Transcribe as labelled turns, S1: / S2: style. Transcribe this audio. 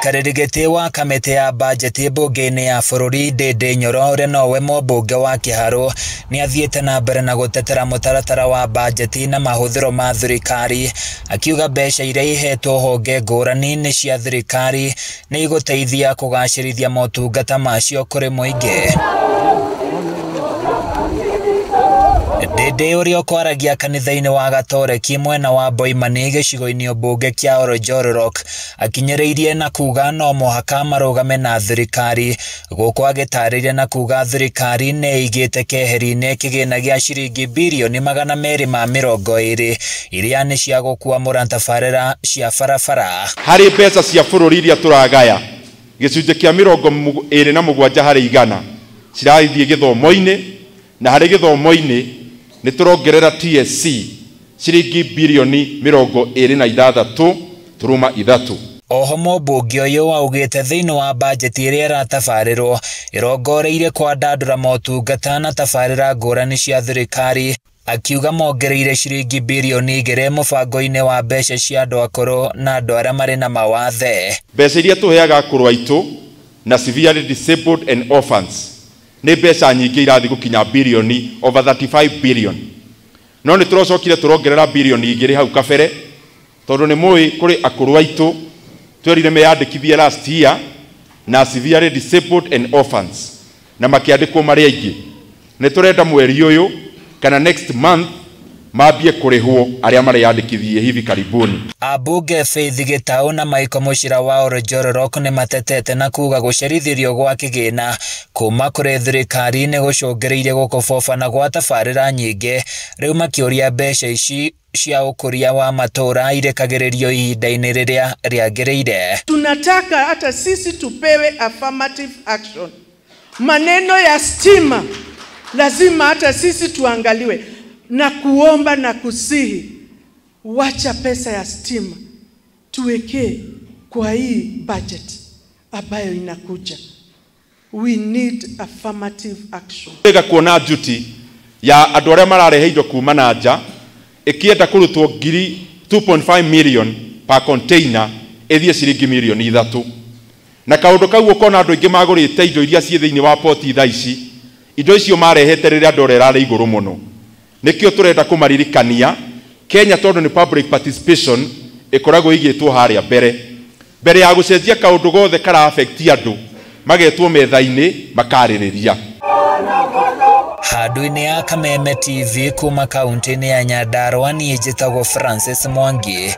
S1: Mũikarĩri gĩtĩ wa kamĩtĩ ya bajeti mbunge-inĩ ya bũrũri Ndindi Nyoro ũrĩa nowe mũmbunge wa Kĩharũ nĩathiĩte na mbere na gũtetera mũtaratara wa bajeti na mahũthĩro ma thirikari, akiuga mbeca iria ihetwo honge ngũrani nĩ cia thirikari nĩ igũteithia kũgacĩrithia motungata macio kũrĩ mũingĩ. Ndindi ũrĩa ũkwaragia kanitha-inĩ wa Gatoreki mwena wa Boimani gĩcigo-inĩ mbunge kĩa Oljororok akinyĩrĩirie na kuga no mũhaka marũgame na thirikari, gũkũ agĩtarĩria na kuga thirikari nĩ ĩigĩte keheri-inĩ kĩgĩna gĩa ciringi birioni 220 iria nĩ cia gũkwamũra tabarĩra cia barabara.
S2: Harĩ mbeca cia bũrũri iria tũragaya gĩcunjĩ kĩa 27 harĩ igana cirathiĩ gĩthomo-inĩ, na harĩ gĩthomo-inĩ nĩ tũrongerera TSC ciringi birioni 26.3.
S1: Oho mũmbunge ũyũ augĩte thĩinĩ wa bajeti ĩrĩa ĩratabarĩrwo ĩrongoreirie kwandandũra motungata na tabarĩra ngũrani cia thirikari, akiuga mongereire ciringi birioni 2 mũbango-inĩ wa mbeca cia andũ akũrũ na andũ arĩa marĩ na mawathe.
S2: Mbeca iria tũheaga akũrũ aitũ na severely disabled and orphans nĩ mbeca nyingĩ irathiĩ gũkinya birioni over 35 billion, no nĩ tũracokire tũrongerera birioni 2 hau kabere tondũ nĩ mũĩ kũrĩ akũrũ aitũ twerire meyandĩkithie last year na severely disabled and orphans na makĩandĩkwo marĩ aingĩ. Nĩ tũrenda mweri ũyũ kana next month mambie kũrĩhwo arĩa mareyandĩkithie hivi karibuni.
S1: Ambunge Faith Gitau na Michael Muchira wa Oljororok nĩ matetete na kuga gũcerithĩrio gwa kĩgĩna kuma kũrĩ thirikari nĩ gũcũngĩrĩirie gũkũbobana gwa tabarĩra nyingĩ, rĩu makĩũria mbeca ici cia ũkũria wa matũũra irekagĩrĩrio ihinda-inĩ rĩrĩa rĩagĩrĩire.
S3: Tunataka hata sisi tupewe affirmative action. Maneno ya stima lazima hata sisi tuangaliwe, na kuomba na kusihi, wacha pesa ya stima tuweke kwa hii budget ambayo inakuja. We need affirmative action.
S2: Wega kuona duty ya andũ arĩa mararehe indo kuma na nja ĩkĩenda kũrutwo ngiri 2.5 million per container ĩthiĩ ciringi milioni 3, na kaũndũ kau ũkona andũ aingĩ magũrĩte indo iria ciĩ thĩinĩ wa poti thaa ici, indo icio marehete rĩrĩa ndora ĩrarĩ igũrũ mũno. Nĩkĩo tũrenda kũmaririkania Kenya tondũ nĩ public participation ĩkoragwo ĩigĩtwo harĩa mbere mbere ya gũcenjia kaũndũ gothe kara affect andũ magetwo metha-inĩ makarĩrĩria.
S1: Handũ-inĩ ya Kameme TV kuma kaunti-inĩ ya Nyandarua, niĩ njĩtagwo Francis Mwangi.